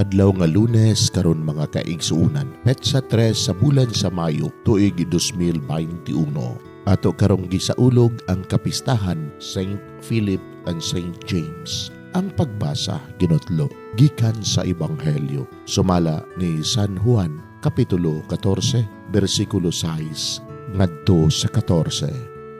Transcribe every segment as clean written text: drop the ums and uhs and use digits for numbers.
Adlaw nga Lunes karon, mga kaigsuonan, petsa 3 sa bulan sa Mayo, tuig 2021. Ato karong gisaulog ang kapistahan Saint Philip and Saint James. Ang pagbasa ginutlo gikan sa Ebanghelyo sumala ni San Juan, kapitulo 14, bersikulo 6 ngadto sa 14.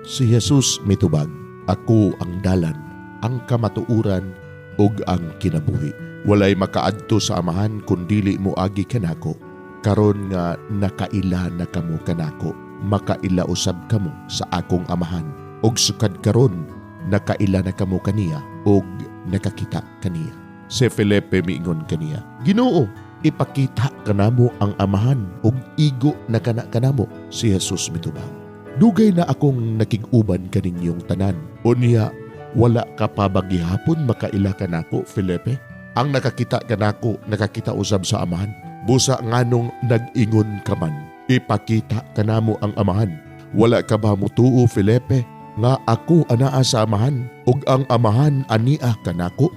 Si Jesus mitubag, "Ako ang dalan, ang kamatuoran ug ang kinabuhi. Walay makaadto sa Amahan kun dili moagi kanako. Karon nga nakaila na kamo kanako, makaila usab kamo sa akong Amahan. Ug sukad karon nakaila na kamo kaniya ug nakakita kaniya." Si Felipe miingon kaniya, "Ginoo, ipakita kanamo ang Amahan ug igo na kana kanamo." Si Jesus mitubag, "Dugay na akong nakig-uban kaninyong tanan. Unya, wala ka pa ba gihapon makaila kanako, Felipe? Ang nakakita kanako, nakakita usab sa Amahan. Busa nganong nag-ingon ka man, 'Ipakita kanamo ang Amahan'? Wala ka ba mutuo, Felipe, nga ako anaa sa Amahan ug ang Amahan ania kanako?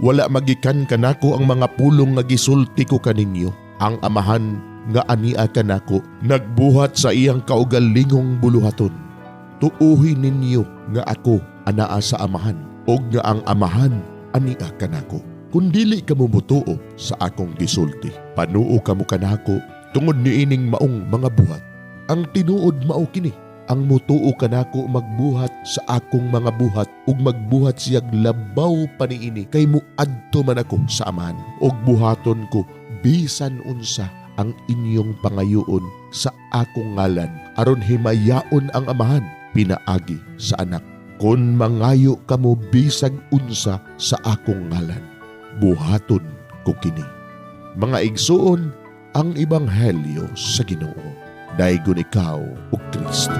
Wala magikan kanako ang mga pulong nga gisulti ko kaninyo. Ang Amahan nga ania kanako nagbuhat sa iyang kaugalingong buluhaton. Tuuhi ninyo nga ako anaa sa Amahan ug nga ang Amahan ania kanako. Kung dili kamo mutuo sa akong gisulti, panuo kamo kanako tungod niining maong mga buhat. Ang tinuod mao kini: ang mutuo kanako magbuhat sa akong mga buhat ug magbuhat siyag labaw pa niini kay muadto man ako sa Amahan. Ug buhaton ko bisan unsa ang inyong pangayoon sa akong ngalan aron himayaon ang Amahan pinaagi sa Anak. Kung mangayo kamo bisag unsa sa akong ngalan, buhaton ko kini." Mga igsuon, ang Ebanghelyo sa Ginoo. Daygon ikaw, o Kristo.